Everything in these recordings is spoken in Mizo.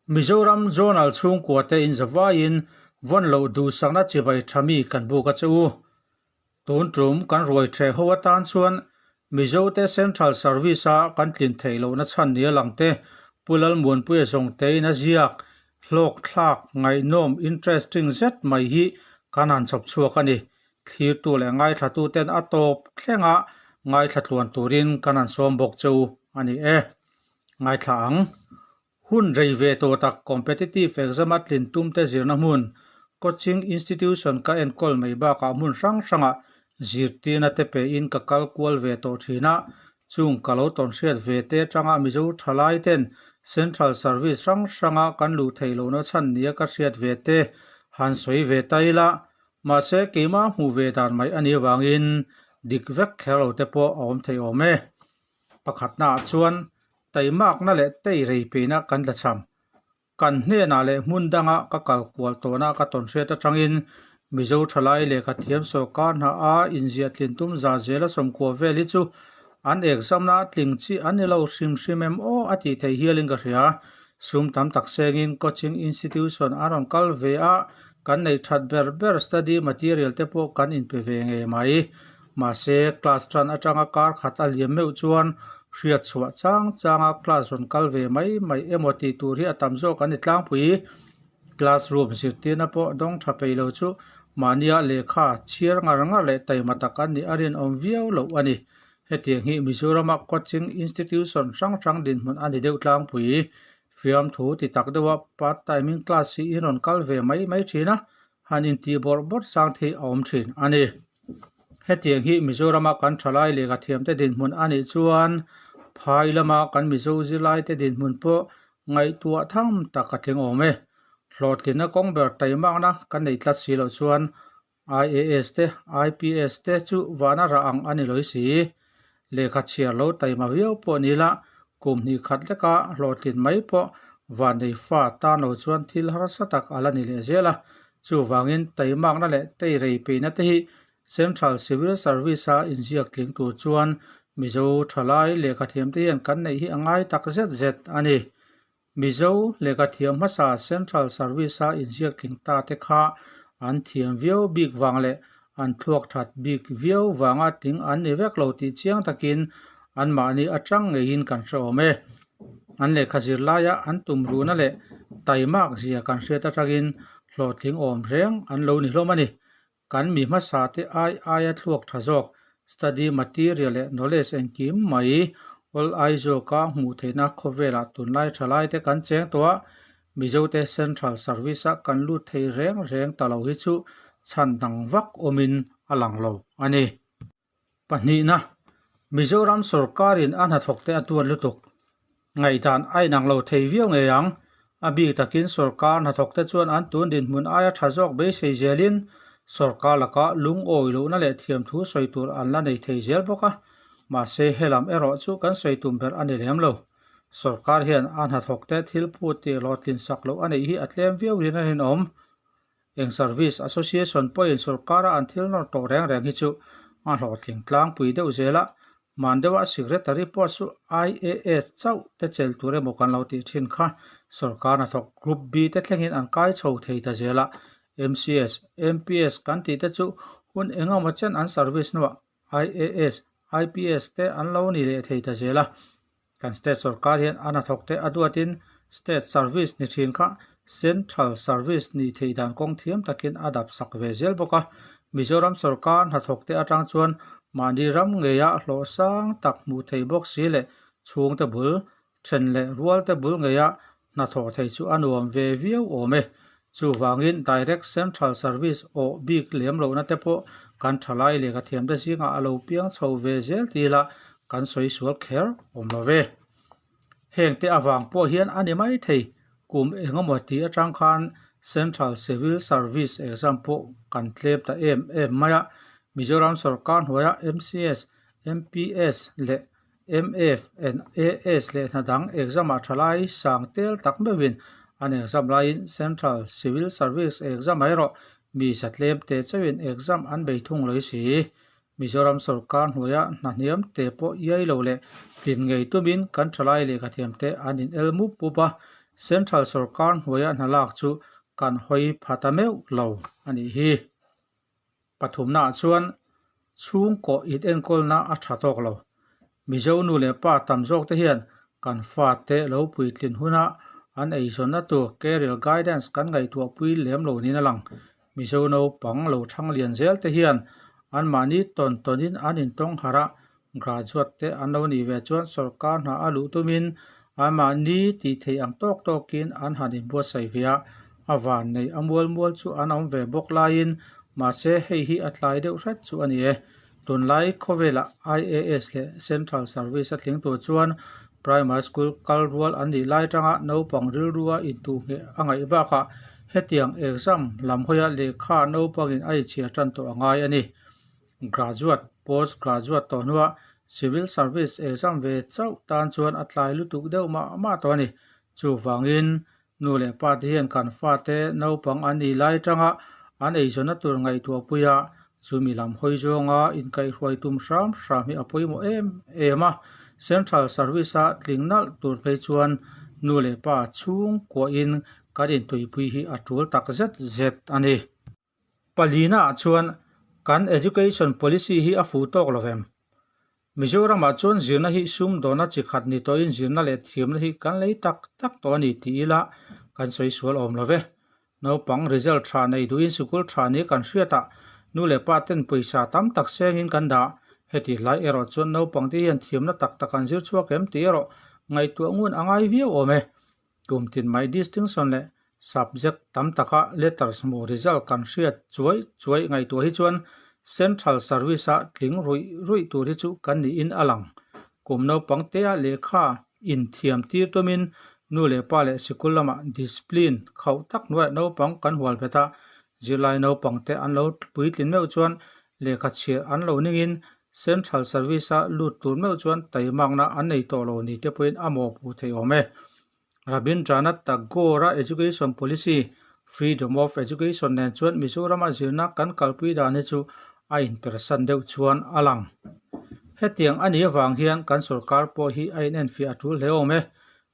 Mizoram Zonal chhungkua te in zavaiin vawn loh duhsakna chibai tha mi kan buk a che u. Tun tum kan ruai theh ho atan chuan Mizote Central Service a kan tlin theih lohna chhan nia lang te Pu Lalmuanpuia zawng tein a ziak hlawk thlak ngaihnawm interesting zet mai hi kan han chawp chhuak a ni. Thlirtu leh ngaithlatu ten a tawp thlenga ngaithla tluan turin kan han sawm bawk che u a ni e. Ngaithla ang. Hun rei ve tawh tak competitive exam a tlin tum te zirna hmun, coaching institution ka enkawl mai bakah hmun hrang hrangah zirtirna te pein ka kal kual ve tawh thin a, chung ka lo tawnhriat ve te atanga Mizo thalai ten central service hrang hranga kan luh theih lohna chhan nia ka hriat ve te han sawi ve ta ila, mahse keimah hmuh ve dan mai a nih avangin dik vek kher lo te pawh a awm thei awm e. Pakhatnaah chuan taimakna leh tei rei peina kan la cham. Kan hnenah leh hmun danga ka kal kual tawhna ka tawn hriat atangin Mizo thalai lehkha thiam sawrkar hna a inziah tlin tum za zela sawmkua vel hi chu an exam-na a tling chi an ni lo hrim hrim em aw a tih theih hialin ka hria. Sum tam tak sengin coaching institution an rawn kal ve a, kan neih that ber ber study material te pawh kan inpe ve ngei mai. Mahse, class tan atanga kar khat a liam meuh chuan hriat chhuah chang changa class rawn kal ve mai mai emaw tih tur hi a tam zawk an ni tlangpui. Classroom zirtirna pawh dawng tha peih lo chu mahnia lehkha chhiar ngar ngar leh taima tak an nih a rinawm viau loh a ni. Hetiang hi Mizorama coaching institution hrang hrang dinhmun a ni deuh tlangpui. Fiamthu ti tak deuha part time-in class hi in rawn kal ve mai mai thin a, han intih bawrh bawrh chang thei a awm thin a ni. Hetiang hi Mizorama kan thalai lehkha thiamte dinhmun a nih chuan phai lama kan Mizo zirlaite dinhmun pawh ngaihtuah tham tak a tling awm e. Hlawhtlinna kawng ber taimakna kan nei tlat si loh chuan IAS te, IPS te chu vana rah ang a ni lawih si. Lehkha chhiar lo taima viau pawh ni la, kum hnih khat leka hlawhtlin mai pawh vannei fa tan lo chuan thil harsa tak a la ni leh zel a. Chuvangin taimakna leh teirei peihna te hi Central Civil Service-a inziak tling tur chuan Mizo thalai lehkha thiamte hian kan neih hi a ngai tak zet zet a ni. Mizo lehkhathiam hmasa Central Service-a inziak tling ta te kha an thiam viau bik vang leh an thluak that bik viau vanga tling an ni vek lo tih chiang takin anmahni atang ngeiin kan hre awm e. An lehkha zir laia an tum ruhna leh taimak zia kan hriat atangin hlawhtling awm reng an lo ni hlawm a ni. Kan mi hmasa te ai aia thluak tha zawk, study material leh knowledge engkim mai awl ai zawka hmuh theihna khawvelah tunlai tha lai te kan cheng tawh a, Mizote Central Service a kan lut thei reng reng ta lo hi chu chhan dang vak awmin a lang lo a ni. Pahnihna, Mizoram sorkarin a hnathawkte a tuat lutuk. Ngaihdan a inang lo thei viau ngei ang. A bik takin sorkar hnathawkte chuan an tun dinhmun aia tha zawk beisei zelin sorkar laka lungawi lohna leh thiamthu sawi tur an la nei thei zel bawk a. Mahse, helam erawh chu kan sawi tum ber a ni lem lo. Sorkar hian a hnathawkte thil phut tih hlawhtlin sak loh a neih hi a tlem viau rin a rinawm. Eng Service Association pawhin sorkara an thil nawr tawh reng reng hi chu a hlawhtling tlangpui deuh zel a, hman deuha Secretary pawh chu IAS chauh te chel tur emaw kan lo tih thin kha sorkar hnathawk Group B te thlengin an kai chho thei ta zel a, MCS, MPS kan tih te chu hun engemaw chen an service hnuah IAS, IPS te an lo ni leh thei ta zel a. Kan state sorkar hian a hnathawk te a duatin state service ni thin kha central service nih theih dan kawng thiam takin a dap sak ve zel bawk a. Mizoram sorkar hnathawk te atang chuan mahni ram ngeia hlawh sang tak hmuh thei bawk si leh chhungte bul then leh rualte bul ngeia hnathawh thei chu a nuam ve viau awm e. Chuvangin Direct Central Service awh bik lem lohna te pawh kan thalai lehkha thiamte zingah a lo piang chho ve zel ti ila kan sawi sual kher awm lo ve. Heng te avang pawh hian a ni mai thei. Kum engemaw tih atang khan Central Civil Service exam pawh kan tlem ta em em mai a. Mizoram sorkar hnuaia MCS, MPS leh MF and AS leh hna dang exam ah thalai sang tel tak meuhin an exam laiin Central Civil Service exam ah erawh mi za tlem te chauhin exam an bei thung lawih si. Mizoram sorkar hnuaia hna hniam te pawh iai lo leh tlin ngei tumin kan thalai lehkhathiam te an in el mup mup a. Central sorkar hnuaia hna lak chu kan hawi pha ta meuh lo a nih hi. Pathumnaah chuan chhungkaw inenkawlna a tha tawk lo. Mizo nu leh pa tam zawk te hian kan fate lo puitlin huna an eizawnna tur career guidance kan ngaihtuahpui lem lo niin a lang. Mizo naupang lo thang lian zel te hian anmahni tawn tawnin an intawng harh a, graduate te an lo nih ve chuan sorkar hna a luh tumin anmahni tih theih ang tawk tawkin an han inbuatsaih ve a, a van nei a mual mual chu an awm ve bawk laiin mahse hei hi a tlai deuh hret chu a ni e. Tunlai khawvelah IAS leh Central Service a tling tur chuan Primary School kal rual an nih lai tanga naupang rilrua intuhngheh a ngaih bakah hetiang exam lam hawia lehkha naupangin a inchhiar tan tawh a ngai a ni. Graduate, Post Graduate tawh hnua Civil Service exam ve chauh tan chuan a tlai lutuk deuh mah mah tawh a ni. Chuvangin Nu leh pa te hian kan fate naupang an nih lai atanga an eizawnna tur ngaihtuahpui a, chumi lam hawi zawnga inkaihhruai tum hram hram hi a pawimawh em em a. Central Service-a tling nalh tur phei chuan nu leh pa chhungkuahin kan intuipui hi a tul tak zet zet a ni. Palina ah chuan kan education policy hi a fuh tawk lo vem? Mizoramah chuan zirna hi sumdawna chi khat ni tawhin zirna leh thiamna hi kan lei tak tak tawh a ni tih ila kan sawi sual awm lo ve. Naupang result tha nei duhin sikul tha ni kan hriatah nu leh pa ten pawisa tam tak sengin kan dah. Heti hlai erawh chuan naupang te hian thiamna tak tak an zir chhuak em tih erawh ngaihtuah ngun a ngai viau awm e. Kum tin mai distinction leh subject tam taka letters hmuh result kan hriat chuai chuai ngaihtuah hi chuan Central Service-a tling ruih ruih tur hi chu kan niin a lang. Kum naupang tea lehkha inthiam tir tumin nu leh pa leh sikul lamah discipline khauh tak hnuaiah naupang kan hual bet a, zirlai naupang te an lo puitlin meuh chuan lehkha chhiar an lo ningin Central Service-a lut tur meuh chuan taimakna an nei tawh lo ni te pawhin a mawhpuh thei awm e. Rabindranath Tagore-a Education Policy, Freedom of Education nen chuan Mizorama zirna kan kalpui dan hi chu a inpersan deuh chuan a lang. Hetiang a nih avang hian kan sorkar pawh hi a inenfiah a tul hle awm e.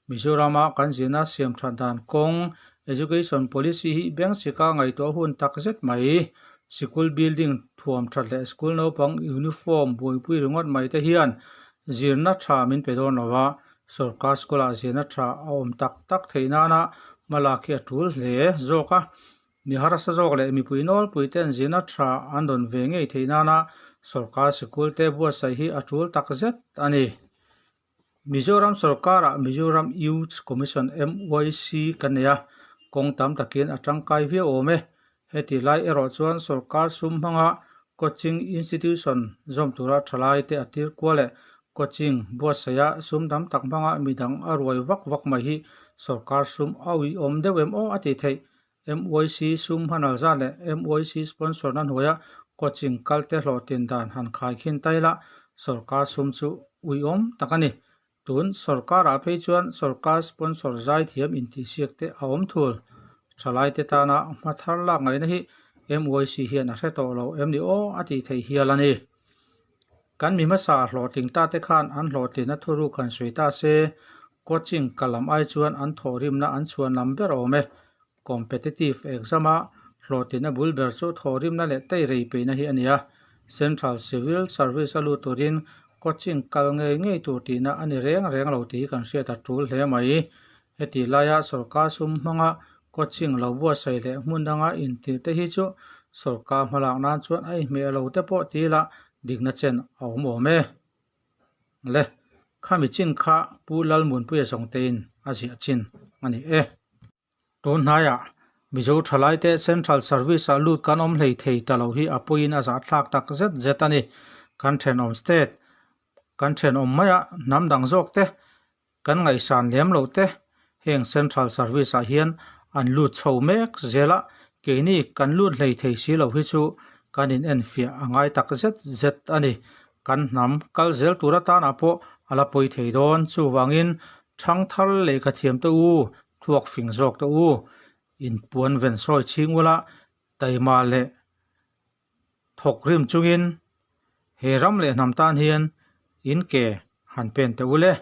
Mizorama kan zirna siam that dan kawng, Education Policy hi bengchika ngaihtuah hun tak zet mai. Sikul building thuam that leh school naupang uniform buaipui ringawt mai te hian zirna tha min pe dawn lo a, Sorkar school-ah zirna tha a awm tak tak theih nana hmalak hi a tul hle zawk a. Mi harsa zawk leh mipui nawlpui ten zirna tha an rawn ve ngei theih nana sorkar sikul te buatsaih hi a tul tak zet a ni. Mizoram sorkarah Mizoram Youth Commission, MYC, kan nei a, kawng tam takin a tangkai viau awm e. Heti lai erawh chuan sorkar sum hmanga coaching institution zawm tura thalai te a tir kual leh coaching buatsaih a sum tam tak hmanga midang a ruai vak vak mai hi sorkar sum a uiawm deuh em aw a tih theih. MYC sum hmanal zat leh MYC sponsor na hnuaia coaching kal te hlawhtlin dan han khai khin ta ila sorkar sum chu uiawm tak a ni. Tun sorkarah phei chuan sorkar sponsor zaithiam intihsiak te a awm thul. Thalaite tana hma thar lak ngaihna hi MYC hian a hre tawh lo em ni aw a tih theih hial a ni. Kan mi hmasa hlawhtling ta te khan an hlawhtlinna thuruk han sawi ta se, coaching kal lam ai chuan an thawhrimna an chhuan lam ber awm e. Competitive exam a hlawhtlinna bul ber chu thawhrimna leh teirei peihna hi a ni a. Central Civil Service a lut turin coaching kal ngei ngei tur tihna a ni reng reng lo tih hi kan hriat a tul hle mai. Heti laia sorkar sum hmanga coaching lo buatsaih leh hmun danga intirh te hi chu sorkar hmalak nan chuan a inhmeh lo te pawh ti ila dikna chen a awm awm e. Le, khami chin kha Pu Lalmunpuia zawngtein a ziah chin a ni e. Tun hnaiah Mizo thalaite Central Service-ah lut kan awm hlei thei ta lo hi a pawiin a zahthlak tak zet zet a ni. Kan thenawm state, kan thenawm maia hnam dang zawk te, kan ngaihsan lem loh te heng Central Service-ah hian an lut chho mek zel a, keini kan lut hlei thei si lo hi chu kan inenfiah a ngai tak zet zet a ni. Kan hnam kal zel tur atanah pawh a la pawi thei dawn. Chuvangin Thangthar lehkha thiam te u, thluak fing zawk te u, inpuan ven sawi chhing ula taima leh thawk rim chungin he ram leh hnam tan hian in ke han pen teh u le.